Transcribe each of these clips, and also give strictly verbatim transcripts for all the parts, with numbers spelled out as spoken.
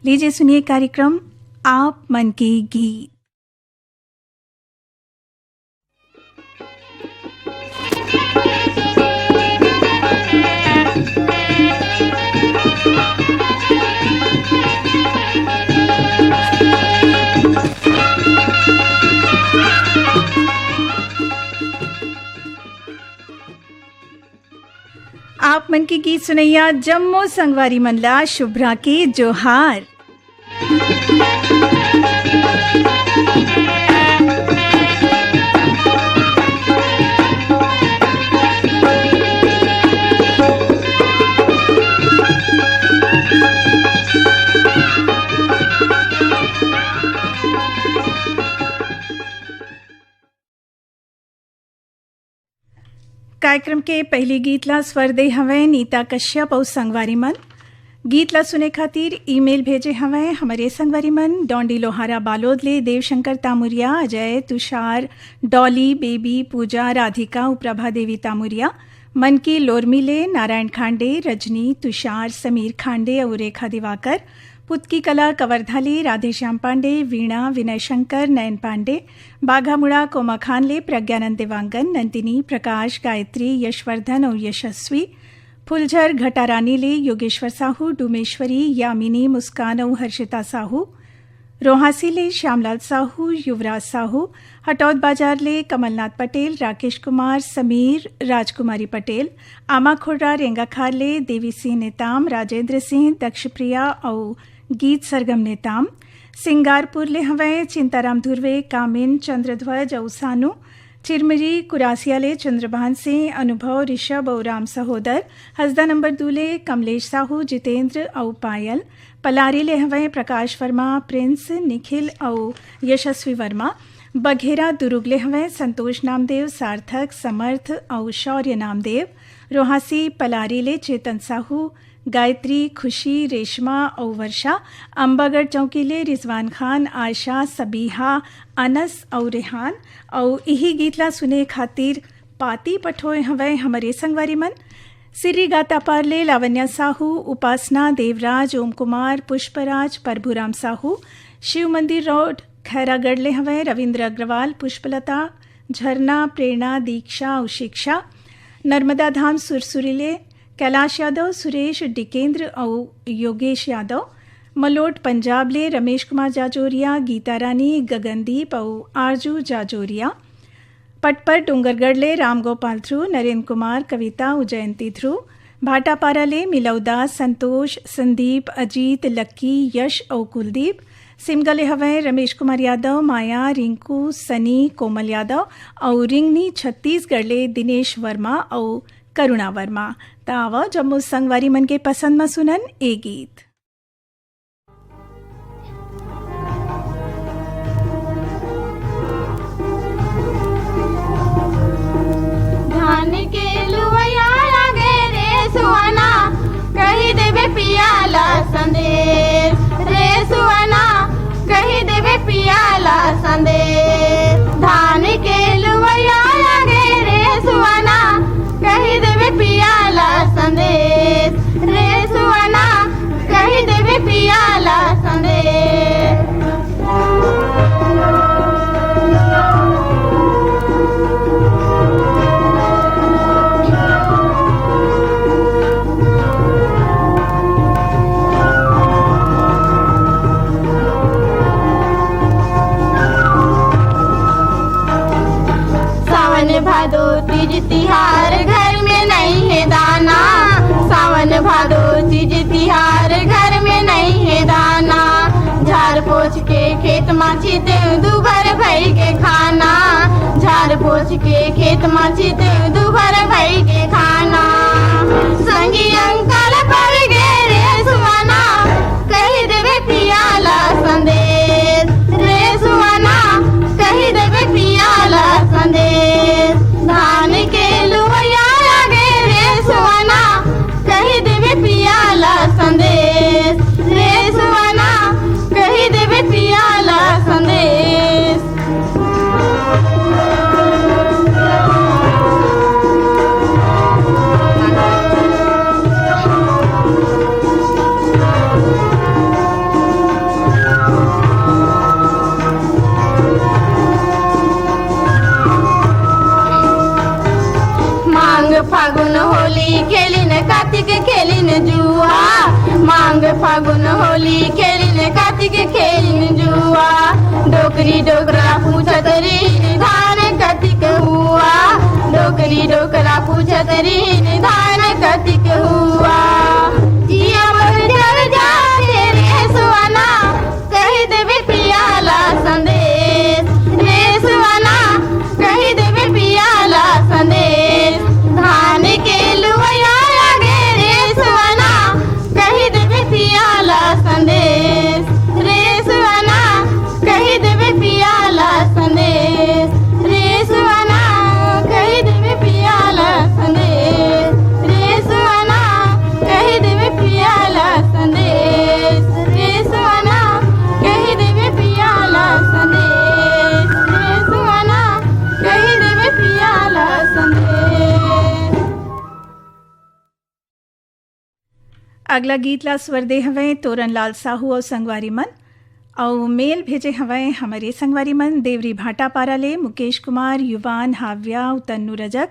लीजिए सुनिए कार्यक्रम आप मन के गीत। आप मन के गीत सुनैया जम्मो संगवारी मन ला शुभ्रा के जोहार। कार्यक्रम के पहली गीत ला स्वर दे हवय नीता कश्यप अउ संगवारी मन। गीत ला सुने खातिर ईमेल भेजे हवय हमरे संगवारी मन, डोंडी लोहारा बालोद ले देवशंकर तामुरिया, अजय, तुषार, डॉली, बेबी, पूजा, राधिका अउ प्रभा देवी तामुरिया, मन की लोरमी ले नारायण खांडे, रजनी, तुषार, समीर खांडे अउ रेखा दिवाकर, पुतकी कला कवर्धा ले राधेश्याम पांडे, वीणा, विनय शंकर, नयन पांडे, बाघामुड़ा कोमाखान ले प्रज्ञानंद देवांगन, नंदिनी, प्रकाश, गायत्री, यशवर्धन अउ यशस्वी, फुलझर घटारानी ले योगेश्वर साहू, डूमेश्वरी, यामिनी, मुस्कान अउ हर्षिता साहू, रोहासी ले श्यामलाल साहू, युवराज साहू, हटौद बाजार ले कमलनाथ पटेल, राकेश कुमार, समीर, राजकुमारी पटेल, आमाखोड़ा रेंगाखार ले देवी सिंह नेताम, राजेंद्र सिंह, दक्षप्रिया अउ गीत सरगम नेताम, सिंगारपुर ले हवय चिंताराम धुर्वे, कामिन, चंद्रध्वज अउ सानू, चिरमिरी कुरासिया ले चंद्रभान सिंह, अनुभव, ऋषभ अउ राम सहोदर, हसदा नंबर दू ले कमलेश साहू, जितेंद्र अउ पायल, पलारी ले हवय प्रकाश वर्मा, प्रिंस, निखिल अउ यशस्वी वर्मा, बघेरा दुरुग ले हवय संतोष नामदेव, सार्थक, समर्थ अउ शौर्य नामदेव, रोहासी पलारी ले चेतन साहू, गायत्री, खुशी, रेशमा अउ वर्षा, अम्बागढ़ चौकी ले रिजवान खान, आयशा, सबीहा, अनस अउ रेहान। अउ इही गीत ला सुने खातिर पाती पठोए हवय हमरे संगवारी मन। सिर्री गातापार ले लावण्या साहू, उपासना, देवराज, ओम कुमार, पुष्पराज, प्रभुराम साहू, शिव मंदिर रोड, खैरागढ़ ले हवय रविंद्र अग्रवाल, पुष्पलता, झरना, प्रेरणा, दीक्षा अउ शिक्षा, नर्मदा धाम सुरसुरी ले कैलाश यादव, सुरेश, डिकेंद्र अउ योगेश यादव, मलोट पंजाब ले रमेश कुमार जाजोरिया, गीता रानी, गगनदीप अउ आरजू जाजोरिया, पटपर डोंगरगढ़ ले रामगोपाल ध्रुव, नरेंद्र कुमार, कविता अउ जयंती ध्रुव, भाटापारा ले मिलौदा, संतोष, संदीप, अजीत, लक्की, यश अउ कुलदीप, सिमगा ले हवय रमेश कुमार यादव, माया, रिंकू, सनी, कोमल यादव अउ रिंगनी, छत्तीसगढ़ ले दिनेश वर्मा अउ करुणा वर्मा। त आवा जम्मो संगवारी मन के पसंद म सुनन ए गीत। धान के लुवैया लागे रे सुवना, कहि देबे पिया ला संदेश रे सुवना, कहि देबे पिया ला संदेश। धान के लुवैया लागे रे सुवना, कहि देबे पिया ला संदेश रे सुवना, कहि देबे पिया ला संदेश। सावन भादो तीज तिहार, घर में नहीं है दाना। सावन भादो तीज तिहार, घर में नहीं है दाना। झार पोछ के खेत मा छिते, दुबर भई के खाना। झार पोछ के खेत मा छिते, दुबर भई के खाना। संगी अंकल पर गे रे सुवना, कहि देबे पिया ला संदेश रे सुवना, कहि देबे पिया ला संदेश। धान के लुवैया लागे रे सुवना, कहि देबे पिया ला संदेश रे सुवना, कहि देबे पिया ला संदेश। मांग फागुन होली खेलिन, कातिक खेलिन जुआ। डोकरी डोकरा पूछत रहिन, धान कतिक हुआ। डोकरी डोकरा पूछत रहिन, धान कतिक हुआ। जिया मोर जर जाथे रे सुअना, कहि देबे पिया ला संदेश। रे सुअना, कहि देबे पिया ला संदेश। धान के लुवइया लागे रे सुअना, कहि देबे पिया ला संदेश। रे सुअना, कहि देबे पिया ला संदेश। रे सुअना, कहि देबे पिया ला संदेश। रे सुअना, कहि देबे पिया ला संदेश। रे सुअना, कहि देबे पिया ला संदेश। रे सुअना, कहि देबे पिया ला संदेश। अगला गीत ला स्वर दे हवय तोरन लाल साहू अउ संगवारी मन, अउ मेल भेजे हवय हमरे संगवारी मन देवरी भाटापारा ले मुकेश कुमार, युवान, हाव्या अउ तन्नू रजक,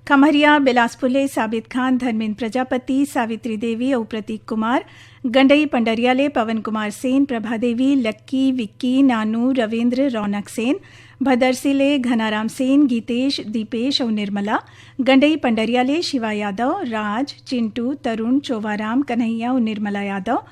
खमहरिया बिलासपुर ले साबित खान, धर्मेंद्र प्रजापति, सावित्री देवी अउ प्रतीक कुमार, गंडई पंडरिया ले पवन कुमार सेन, प्रभा देवी, लक्की, विक्की, नानू, रविंद्र, रौनक सेन, भदरसी ले घनाराम सेन, गीतेश, दीपेश अउ निर्मला, गंडई पंडरिया ले शिवा यादव, राज, चिंटू, तरुण, चोवाराम, कन्हैया अउ निर्मला यादव,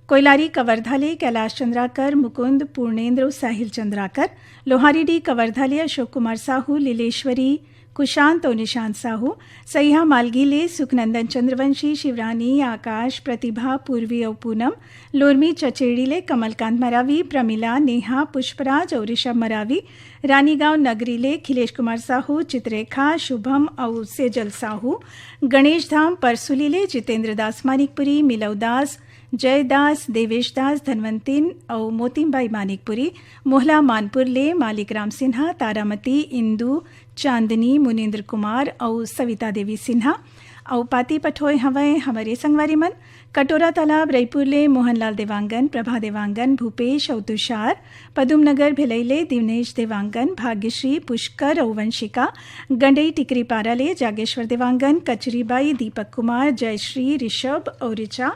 कोइलारी कवर्धा ले कैलाश चंद्राकर, मुकुंद, पूर्णेंद्र अउ साहिल चंद्राकर, लोहारी डी कवर्धा ले अशोक कुमार साहू, लीलेश्वरी, कुशांत अउ निशांत साहू, सैहा मालगी ले सुखनंदन चंद्रवंशी, शिवरानी, आकाश, प्रतिभा, पूर्वी अउ पूनम, लोरमी चचेड़ी ले कमलकांत मरावी, प्रमिला, नेहा, पुष्पराज अउ ऋषभ मरावी, रानीगांव नगरी ले खिलेश कुमार साहू, चित्रेखा, शुभम अउ सेजल साहू, गणेश धाम परसुली ले जितेंद्र दास मानिकपुरी, मिलव दास, जय दास, देवेश दास, धनवंतिन अउ मोतीमबाई मानिकपुरी, मोहला मानपुर ले मालिक राम सिन्हा, तारामती, इंदू, चांदनी, मुनींद्र कुमार अउ सविता देवी सिन्हा, अउ पाती पठोय हवय हमरे संगवारी मन कटोरा तालाब रईपुर ले मोहनलाल देवांगन, प्रभा देवांगन, भूपेश अउ तुषार, पदुम नगर भिलई ले दिनेश देवांगन, भाग्यश्री, पुष्कर अउ वंशिका, गंडई टिकरीपारा ले जागेश्वर देवांगन, कचरीबाई, दीपक कुमार, जयश्री, ऋषभ अउ ऋचा,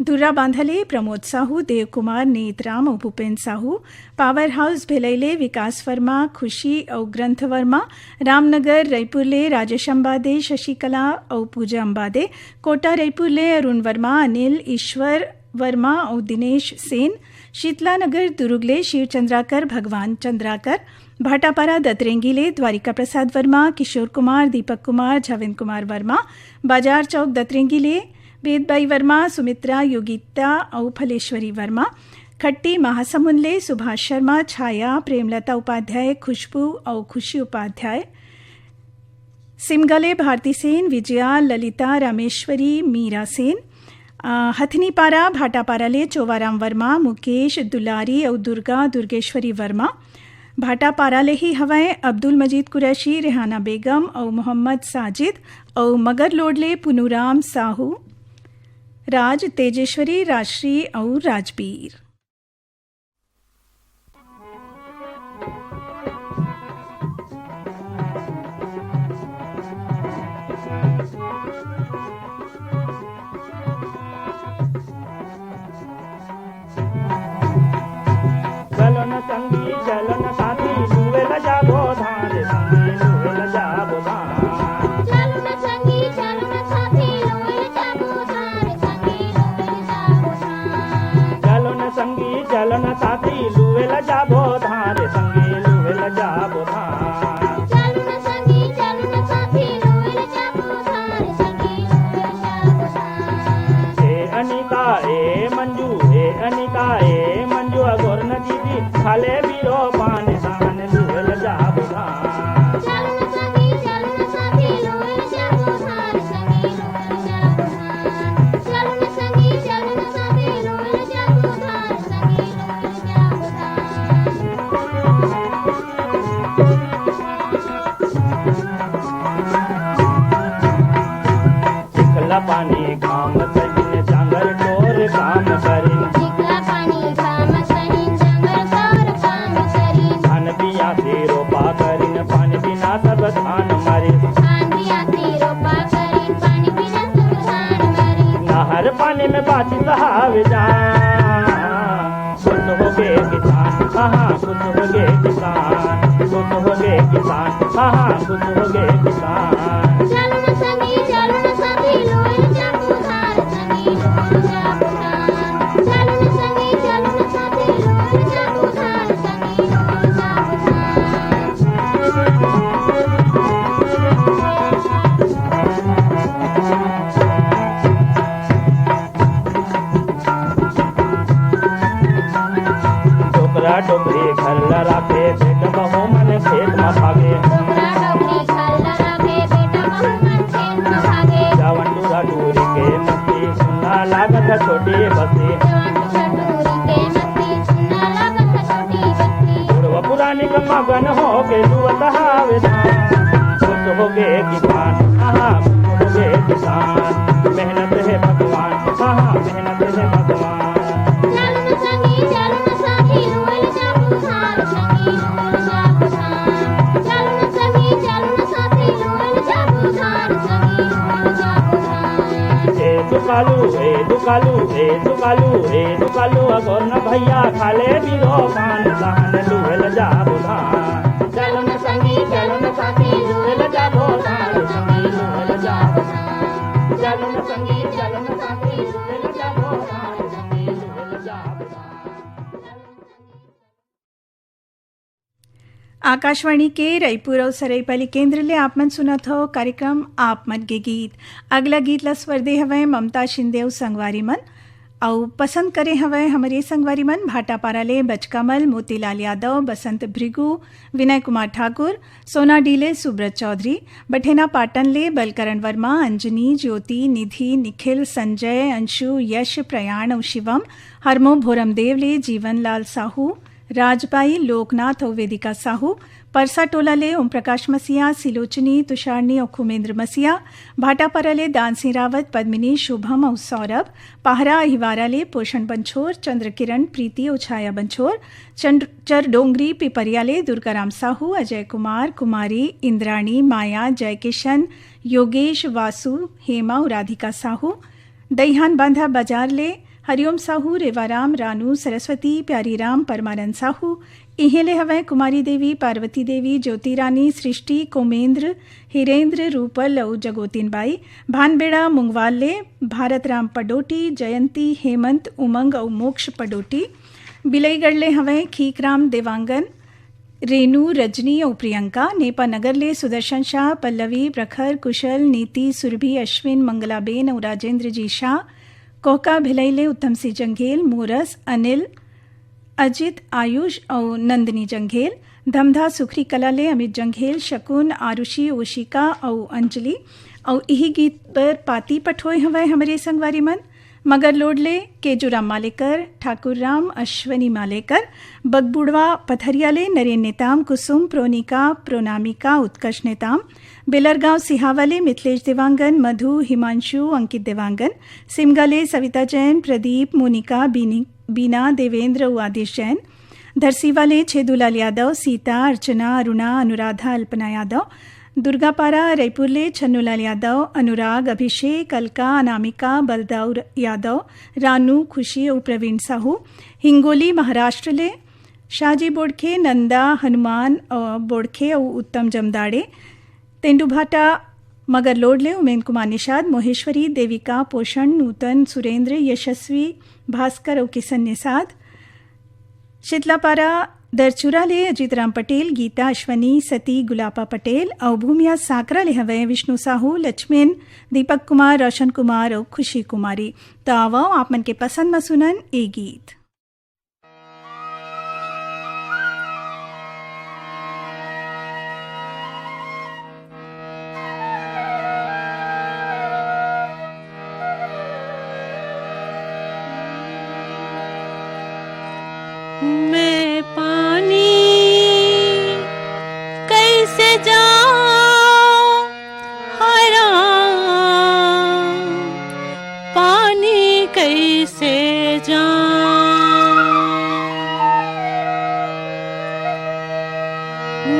धुर्रा बांधा ले प्रमोद साहू, देव कुमार, नेतराम अउ भूपेन साहू, पावर हाउस भिलई ले विकास वर्मा, खुशी अउ ग्रंथ वर्मा, रामनगर रईपुर ले राजेश अंबादे, शशिकला अउ पूजा अंबादे, कोटा रईपुर ले अरुण वर्मा, अनिल, ईश्वर वर्मा अउ दिनेश सेन, शीतला नगर दुरुग ले शिव चंद्राकर, भगवान चंद्राकर, भाटापारा दतरेंगी ले द्वारिका प्रसाद वर्मा, किशोर कुमार, दीपक कुमार, झवेंद कुमार वर्मा, बाजार चौक दतरेंगी ले वेदबाई वर्मा, सुमित्रा, योगिता अउ फलेश्वरी वर्मा, खट्टी महासमुंद ले सुभाष शर्मा, छाया, प्रेमलता उपाध्याय, खुशबू अउ खुशी उपाध्याय, सिमगा ले भारती सेन, विजया, ललिता, रामेश्वरी, मीरा सेन, अ, हथनीपारा, भाटापारा ले चोवाराम वर्मा, मुकेश, दुलारी अउ दुर्गा, दुर्गेश्वरी वर्मा, भाटापारा ले ही हवय अब्दुल मजीद कुरैशी, रेहाना बेगम अउ मोहम्मद साजिद अउ मगरलोड ले पुनूराम साहू, राज, तेजेश्वरी, राजश्री अउ राजबीर। चलो न संगी, चलो न साथी, लुए ल जाबो धान रे संगी, लुए ल जाबो धान। चलो न संगी, चलो न साथी, लुए ल जाबो धान रे संगी, लुए ल जाबो धान। चलो न संगी, चलो न साथी, लुए ल जाबो धान रे संगी, लुए ल जाबो धान। चलो न संगी, चलो न साथी, लुए ल जाबो धान रे संगी, लुए ल जाबो धान। ए अनिता, ए मंजू, ए अनिता, ए मंजू, अगोर न दीदी, खाले बीरो पान सान, लुएल जाबो धान। चलो न संगी, चलो न साथी, लुएल जाबो धान, संगी, लुएल जाबो धान। चलो न संगी, चलो न साथी, लुएल जाबो धान, संगी, लुएल जाबो धान। चिखला पानी घाम सहिन, चांगर टोर काम करिन। चिखला पानी घाम सहिन, चांगर टोर काम करिन। जा। खुश हो गए किसान, हाँ हाँ, खुश हो गए किसान, खुश हो गए किसान, हाँ हाँ, खुश हो गए किसान। चलो न संगी, चलो न साथी, लोए जाबो धान, संगी लोए जाबो धान। चलो न संगी, चलो न साथी, लोए जाबो धान, संगी लोए जाबो धान। डोकरा डोकरी घर ल राखे, बेटा बहू मन खेत म भागे। डोकरा डोकरी घर ल राखे, बेटा बहू मन खेत म भागे। जवन टूरा टूरी के मस्ती, सुन्ना लागत ह छोटी बस्ती। जवन टूरा टूरी के मस्ती, सुन्ना लागत ह छोटी बस्ती। बुढ़वा पुरानी क मगन होके लुअत हावे धान। खुश हो गए किसान, हाँ हाँ, खुश हो गए किसान। मेहनत है भगवान, हाँ हाँ, मेहनत है भगवान। चलो न संगी, चलो न साथी, रोल जाबो धान, संगी रोल जाबो धान। चलो न संगी, चलो न साथी, रोल जाबो धान, संगी रोल जाबो धान। ए दुकालू, ए दुकालू, ए दुकालू, ए दुकालू, अगोर न भैया खाले बीरो पान, तहन लुहल जाबो धान। चलो न संगी, चलो न साथी, लुहल जाबो धान, संगी लुहल जाबो धान। चलो न संगी, चलो न साथी, लुहल जाबो धान, संगी लुहल जाबो धान। आकाशवाणी के रईपुर अउ सरईपाली केंद्र ले आप मन सुनत हव कार्यक्रम आप मन के गीत। अगला गीत ला स्वर दे हवय ममता शिंदे अउ संगवारी मन, अउ पसंद करे हवय हमर ये संगवारी मन भाटापारा ले बचकामल, मोतीलाल यादव, बसंत भृगु, विनय कुमार ठाकुर, सोनाडीह ले सुब्रत चौधरी, बठेना पाटन ले बलकरण वर्मा, अंजनी, ज्योति, निधि, निखिल, संजय, अंशु, यश, प्रयाण अउ शिवम, हरमो भोरमदेव ले जीवन लाल साहू, राजबाई, लोकनाथ अउ वेदिका साहू, परसा टोला ले ओम प्रकाश मसीहा, सिलोचनी, तुषारनी अउ खुमेंद्र मसीहा, भाटापारा ले दान सिंह रावत, पद्मिनी, शुभम अउ सौरभ, पाहरा अहिवारा ले पोषण बंछोर, चंद्रकिरण, प्रीति अउ छाया बंछोर, चंद्र-, चरडोंगरी पिपरिया ले दुर्गाराम साहू, अजय कुमार, कुमारी, इंद्राणी, माया, जयकिशन, योगेश, वासु, हेमा अउ राधिका साहू, दईहान बांधा बाजार ले हरिओम साहू, रेवाराम, रानू, सरस्वती, प्यारीराम, परमानंद साहू, इहें ले हवय कुमारी देवी, पार्वती देवी, ज्योति रानी, सृष्टि, कोमेंद्र, हिरेंद्र, रूपल अउ जगोतिन बाई, भानबेड़ा मुंगवाल ले भारत राम पडोटी, जयंती, हेमंत, उमंग अउ मोक्ष पडोटी, बिलईगढ़ ले हवय खीकराम देवांगन, रेनू, रजनी अउ प्रियंका, नेपा नगर ले सुदर्शन शाह, पल्लवी, प्रखर, कुशल, नीति, सुरभि, अश्विन, मंगलाबेन अउ राजेंद्र जी शाह, कोहका भिलई ले उत्तम सिंह जंघेल, मोरस, अनिल, अजित, आयुष अउ नंदिनी जंघेल, धमधा सुखरी कला ले अमित जंघेल, शकुन, आरुषि, ओशिका अउ अंजलि। अउ इही गीत बर पाती पठोय हवय हमरे संगवारी मन। मगरलोड ले केजूराम मालेकर, ठाकुर राम, अश्वनी मालेकर, बगबुड़वा पथरिया ले नरेन नेताम, कुसुम, प्रोनिका, प्रोनामिका, उत्कर्ष नेताम, बेलरगांव सिहावा ले मिथलेश देवांगन, मधु, हिमांशु, अंकित देवांगन, सिमगा ले सविता जैन, प्रदीप, मोनिका, बीनी-, बीना, देवेंद्र अउ आदिश जैन, धरसीवा ले छेदूलाल यादव, सीता, अर्चना, अरुणा, अनुराधा, अल्पना यादव, दुर्गापारा, रईपुर ले छन्नूलाल यादव, अनुराग, अभिषेक, अलका, अनामिका, बलदाऊ यादव, रानू, खुशी अउ प्रवीण साहू, हिंगोली, महाराष्ट्र ले शाहजी बोड़खे, नंदा, हनुमान, अ, बोड़खे अउ उत्तम जमदाड़े, तेंदूभाटा, मगरलोड ले उमेन कुमार निषाद, मोहेश्वरी, देविका, पोषण, नूतन, सुरेंद्र, यशस्वी, भास्कर अउ किशन निषाद, शीतलापारा दरचुरा ले अजीत राम पटेल, गीता अश्वनी, सती गुलापा पटेल अउ भूमिया सांकरा ले हवय विष्णु साहू, लक्ष्मण, दीपक कुमार, रोशन कुमार अउ खुशी कुमारी। त आवव आप मन के पसंद म सुनन ए गीत। मैं पानी कैसे जाऊं हरा, पानी कैसे जाऊं,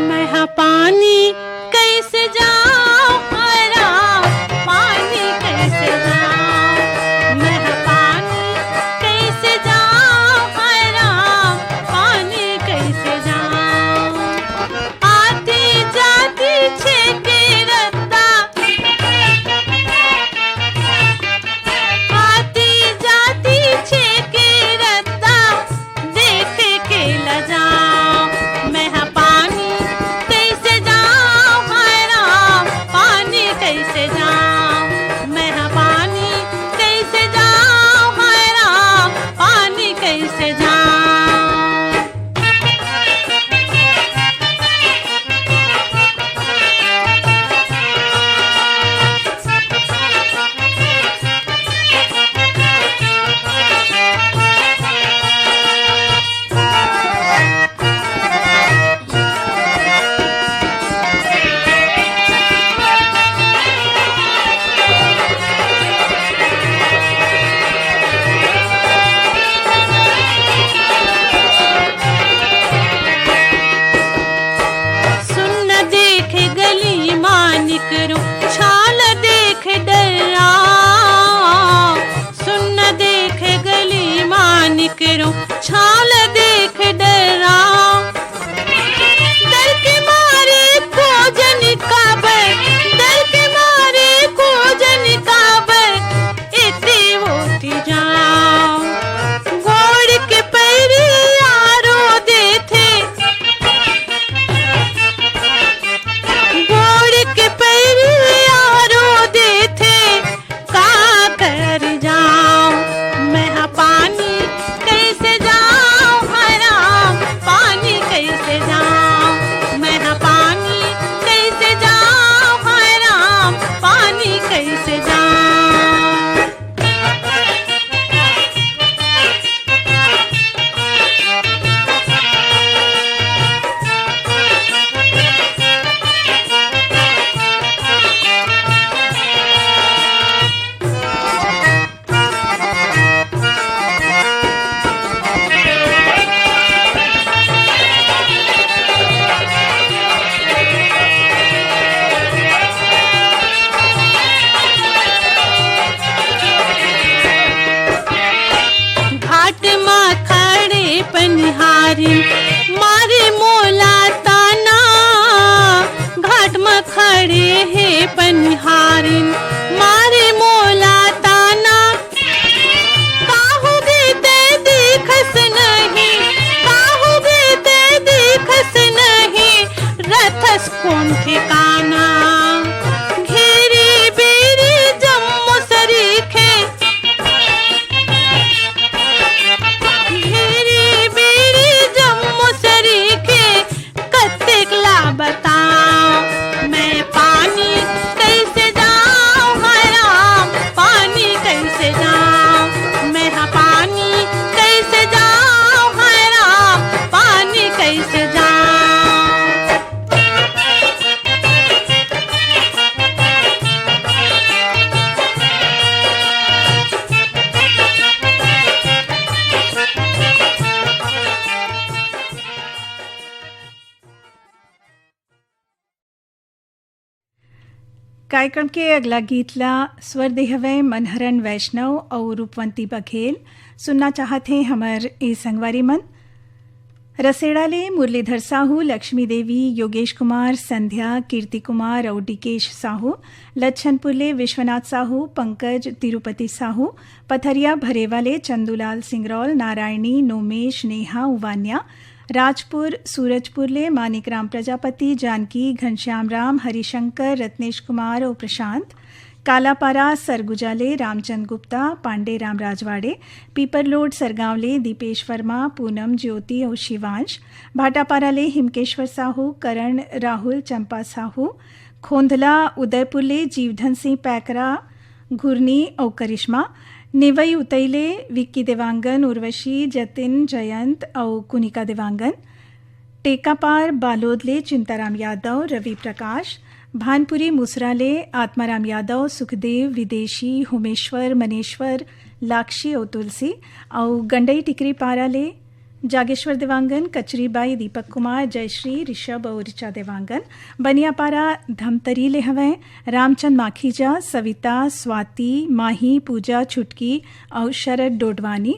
मैं हा पानी कैसे जाऊं हरा, पानी कैसे जाऊं, मैं हा पानी जाऊं। सुन देख गली मानिक रो, छाल देख डरा। सुन देख गली मानिक रो, छाल देख डरा। डर के मारे खोजन काबर, डर के मारे खोजन काबर, एती ओती जाऊं। गोड़ के पैरी आरो देथे, गोड़ के पैरी आरो देथे, का कर जाऊं मैं हा पानी कैसे जाऊं, हाय राम, पानी कैसे जाऊं मैं हा पानी कैसे जाऊं, हाय राम, पानी कैसे जाऊं। घाट मा खड़े पनिहारिन मारे मोला ताना, घाट मा खड़े हे पनिहारिन मारे मोला ताना। काहू गे ते दिखस नहीं, काहू गे ते दिखस नहीं, रथस कोन ठिकाना। घेरी बेरी जम्मो सरीखे, घेरी बेरी जम्मो सरीखे, कतेक ला बताऊं मैं पानी कैसे जाऊं, हाय राम, पानी कैसे जाऊं मैं, हाँ, पानी कैसे जाऊं, हाय राम, पानी कैसे जाऊं। कार्यक्रम के अगला गीत ला स्वर दे हवय मनहरन वैष्णव अउ रूपवंती बघेल। सुनना चाहत हे हमर ए संगवारी मन। रसेड़ा ले मुरलीधर साहू, लक्ष्मी देवी, योगेश कुमार, संध्या, कीर्ति कुमार अउ डिकेश साहू, लच्छनपुर ले विश्वनाथ साहू, पंकज, तिरुपति साहू, पथरिया भरेवा ले चंदूलाल सिंगरौल, नारायणी, नोमेश, नेहा, उवान्या, राजपुर सूरजपुर ले मानिक राम प्रजापति, जानकी, घनश्याम राम, हरिशंकर, रत्नेश कुमार अउ प्रशांत, कालापारा सरगुजा ले रामचंद गुप्ता, पांडे राम राजवाड़े, पीपरलोड सरगांव ले दीपेश वर्मा, पूनम, ज्योति अउ शिवांश, भाटापारा ले हिमकेश्वर साहू, करण, राहुल, चंपा साहू, खोंधला उदयपुर ले जीवधन सिंह पैकरा, घुरनी अउ करिश्मा, नेवई उतई ले विक्की देवांगन, उर्वशी, जतिन, जयंत अउ कुनिका देवांगन, टेकापार बालोद ले चिंताराम यादव, रवि प्रकाश, भानपुरी मुसरा ले आत्माराम यादव, सुखदेव, विदेशी, होमेश्वर, मनेश्वर, लाक्षी अउ तुलसी, अउ गंडई टिकरी पारा ले जागेश्वर देवांगन, कचरीबाई, दीपक कुमार, जयश्री, ऋषभ अउ ऋचा देवांगन। बनियापारा धमतरी ले हवय रामचंद माखीजा, सविता, स्वाति, माही, पूजा, छुटकी अउ शरद डोडवानी।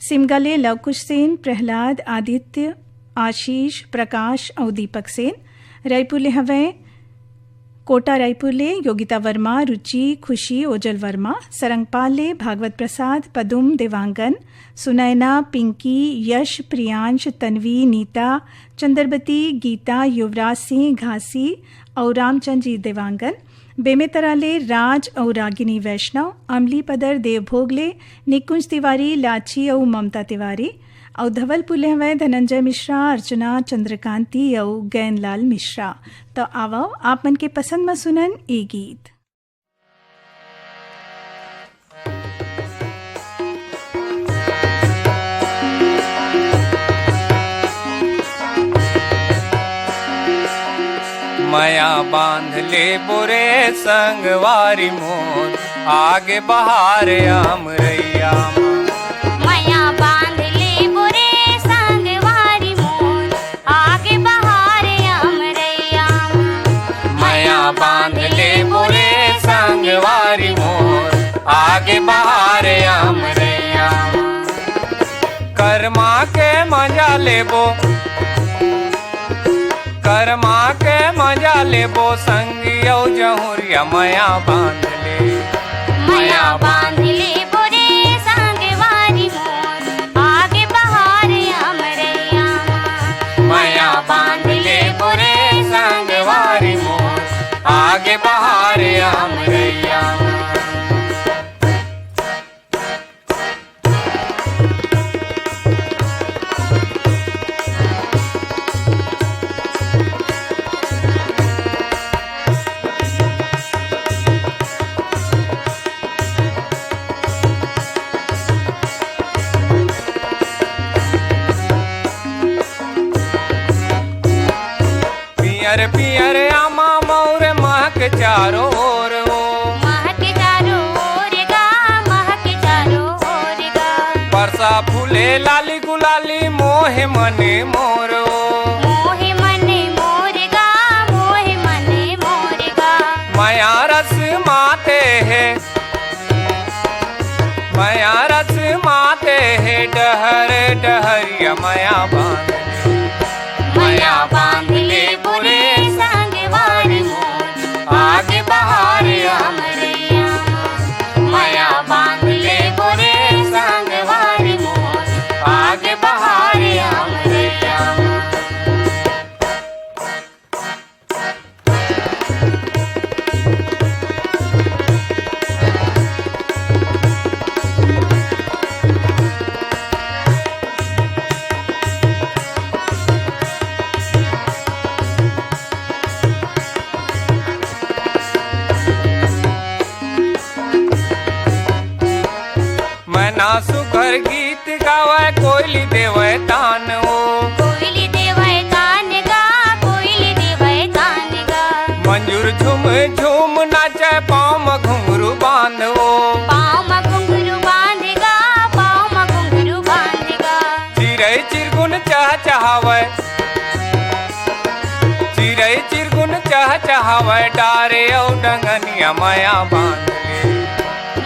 सिमगा ले लवकुश सेन, प्रहलाद, आदित्य, आशीष, प्रकाश अउ दीपक सेन। रईपुर ले हवय कोटा रायपुर ले योगिता वर्मा, रुचि, खुशी, ओजल वर्मा। सरंगपाल ले भागवत प्रसाद, पदुम, देवांगन, सुनैना, पिंकी, यश, प्रियांश, तन्वी, नीता, चंद्रबती, गीता, युवराज सिंह घासी अउ रामचंद जी देवांगन। बेमेतरा ले राज अउ रागिनी वैष्णव, अमली पदर देवभोग ले निकुंज तिवारी, लाची अउ ममता तिवारी, अउ धवलपुर ले हवय धनंजय मिश्रा, अर्चना चंद्रकांति अउ गैनलाल मिश्रा। त आवव, आप मन के पसंद म सुनन ए गीत। मया बांध ले बोरे संगवारी मोर, आगे बहार अमरैया मा। मया बांध ले बोरे संगवारी मोर, आगे बहार अमरैया मा। मया बांध ले बोरे संगवारी मोर, आगे बहार अमरैया मा। करमा के मजा लेबो, करमा के मजा लेबो, संगी अउ जहुरिया मया बांध ले। मया बांध ले बोरे संगवारी मोर, आगे बहार अमरैया मा। मया बांध ले बोरे संगवारी मोर, आगे बहार अमरैया मा। पियर पियर आमा मौर महक चारों ओर ओ। महक चारों ओर गा, महक चारों ओर गा। परसा फूले लाली गुलाली मोहे मन मोर ओ। मोहे मन मोर गा, मोहे मन मोर गा। मया रस माते हे, मया रस माते हे डहर डहरिया मया बांध ले। मया बांध ले बोरे संगवारी मोर, आगे बहार अमरैया मा। मया बांध ले बोरे संगवारी मोर, आगे बहार अमरैया मा। मैना सुघर गीत गावय, कोयली देवय तान ओ। कोयली देवय तान गा, कोयली देवय तान गा। मंजूर झूम झूम नाचय, पाँव म घुंघरू बांध ओ। पाँव म घुंघरू बांध गा, पाँव म घुंघरू बांध गा। चिरई चिरगुन चहचहावय, चिरई चिरगुन चहचहावय, डारे अउ डंगनिया मया बांध ले।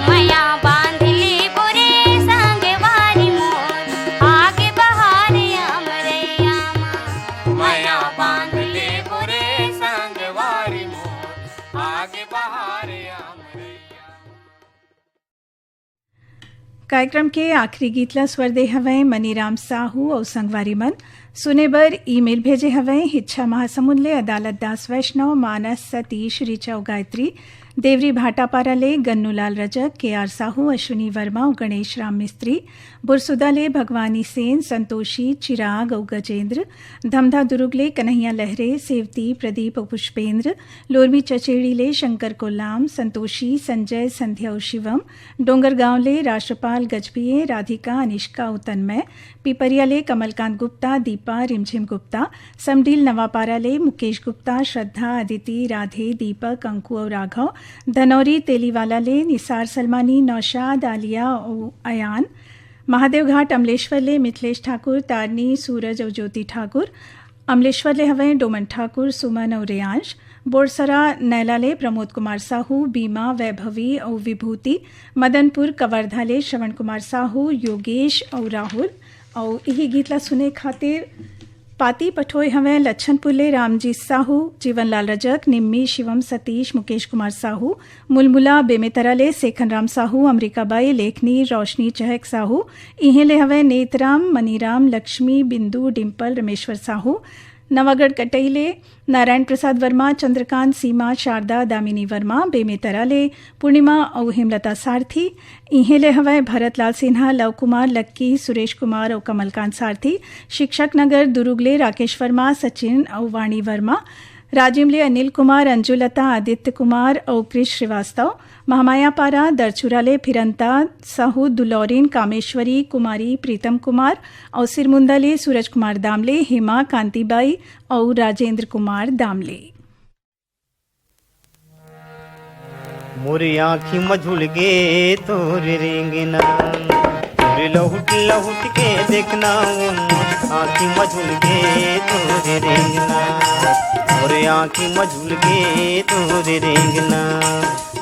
मया बांध ले बोरे संगवारी मोर, आगे बहार अमरैया मा। मया बांध ले बोरे संगवारी मोर, आगे बहार अमरैया। कार्यक्रम के आखिरी गीत ला स्वर दे हवय मनीराम साहू अउ संगवारी मन। सुने बर ईमेल भेजे हवय, हिच्छा महासमुंद ले अदालत दास वैष्णव, मानस सतीश, ऋचा अउ गायत्री, देवरी भाटापारा ले गन्नूलाल रजक, के आर साहू, अश्विनी वर्मा अउ गणेश राम मिस्त्री, बुरसुदा ले भगवानी सेन, संतोषी, चिराग अउ गजेंद्र, धमधा दुरुग ले कन्हैया लहरे, सेवती, प्रदीप अउ पुष्पेंद्र, लोरमी चचेड़ी ले शंकर कोलाम, संतोषी, संजय, संध्या अउ शिवम, डोंगरगांव ले राष्ट्रपाल गजभिये, राधिका, अनिष्का अउ तन्मय, पिपरिया ले कमलकांत गुप्ता, दीपा, रिमझिम गुप्ता, समडील नवापारा ले मुकेश गुप्ता, श्रद्धा, अदिति, राधे, दीपक, अंकु अउ राघव, धनौरी तेलीवाला ले निसार सलमानी, नौशाद, आलिया अउ अयान, महादेवघाट अमलेश्वर ले मिथिलेश ठाकुर, तारनी, सूरज अउ ज्योति ठाकुर, अमलेश्वर ले हवय डोमन ठाकुर, सुमन अउ रेयांश, बोरसरा नैला ले प्रमोद कुमार साहू, बीमा, वैभवी अउ विभूति, मदनपुर कवर्धा ले श्रवण कुमार साहू, योगेश अउ राहुल। अउ इही गीत ला सुने खातिर पाती पठोय हवय लच्छनपुर ले रामजी साहू, जीवनलाल रजक, निम्मी, शिवम सतीश, मुकेश कुमार साहू, मुलमुला बेमेतरा ले सेखन राम साहू, अमरीका बाई, लेखनी, रोशनी चहक साहू, इहें ले हवय नेतराम, मनीराम, लक्ष्मी, बिंदु, डिम्पल, रमेश्वर साहू, नवागढ़ कटई ले नारायण प्रसाद वर्मा, चंद्रकांत, सीमा, शारदा, दामिनी वर्मा, बेमेतरा ले पूर्णिमा अउ हेमलता सारथी, इहें ले हवय भरत लाल सिन्हा, लव कुमार, लक्की, सुरेश कुमार अउ कमलकांत सारथी, शिक्षक नगर दुरुग ले राकेश वर्मा, सचिन अउ वाणी वर्मा, राजिम ले अनिल कुमार, अंजुलता, आदित्य कुमार अउ कृष श्रीवास्तव, महामायापारा दरचुरा ले फिरंता साहू, दुलौरिन, कामेश्वरी, कुमारी, प्रीतम कुमार अउ सिरमुंदा ले सूरज कुमार दामले, हेमा, कांतिबाई अउ राजेंद्र कुमार दामले। मोर आँखी म झुलगे तोर रेंगना, तोर लहुट लहुट के देखना। मोर आँखी म झुलगे तोर रेंगना, मोर आँखी म झुलगे तोर रेंगना,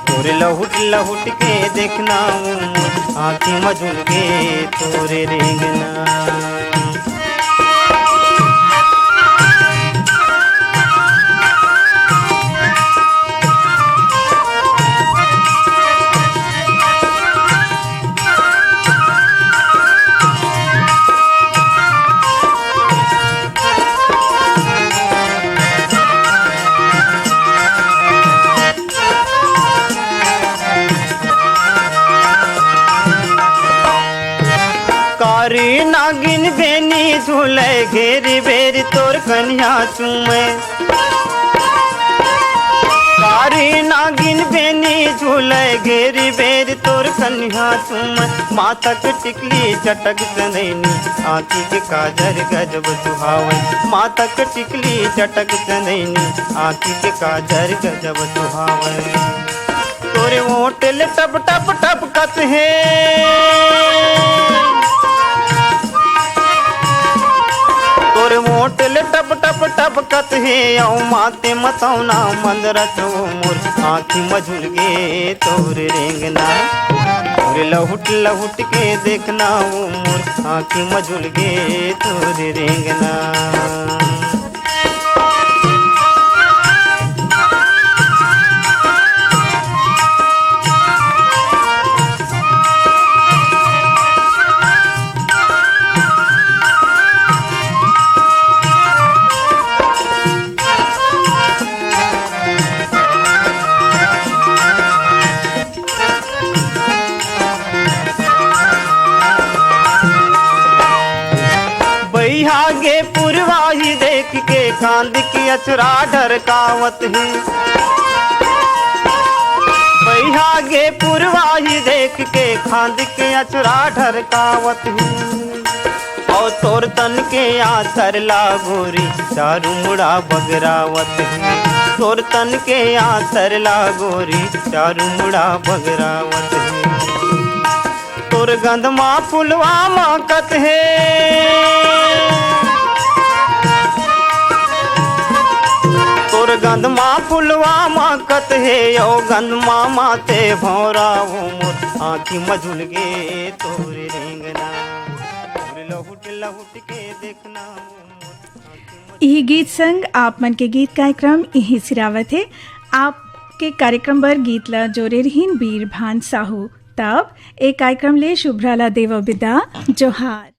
तोर लहुट लहुट के देखना। मोर आँखी म झुलगे तोर रेंगना। कारी नागिन बेनी झूले घेरी बेरी तोर कन्या चूमे। कारी नागिन बेनी झूले घेरी बेरी तोर कन्या चूमे। माथक टिकली चटक चंदैनी, आँखी के काजर गजब सुहावे। माथक टिकली चटक चंदैनी, आँखी के काजर गजब सुहावे। तोरे ओट ले टप टप टपकत हे, तोरे ओट ले टप टप टपकत हे। अउ माथे मतौना मंदरत हो मोर आँखी म झुलगे तोर रेंगना। तोरे लहुट लहुट के देखना हो मोर आँखी म झुलगे तोर रेंगना। बइहा गे पुरवाही देख के कांद के अचरा ढरकावत हे। बइहा गे पुरवाही देख के कांद के अचरा ढरकावत हे। अउ तोर तन के आसर ला गोरी चारू मुड़ा बगरावत हे। तोर तन के आसर ला गोरी चारू मुड़ा बगरावत हे। तोर गंध मा फुलवा महकत हे, तोर गंध मा फुलवा महकत हे, ओ गंध मा माते भौंरा, ओ मोर आँखी म झुलगे तोर रेंगना, तोर लहुट लहुट के देखना, ओ मोर आँखी म इही गीत संग आप मन के गीत कार्यक्रम इही सिरावत हे। आपके कार्यक्रम बर गीत ला जोरे रहिन बीर भान साहू। तब ए कार्यक्रम ले शुभ्रा ला देवो बिदा। जोहार।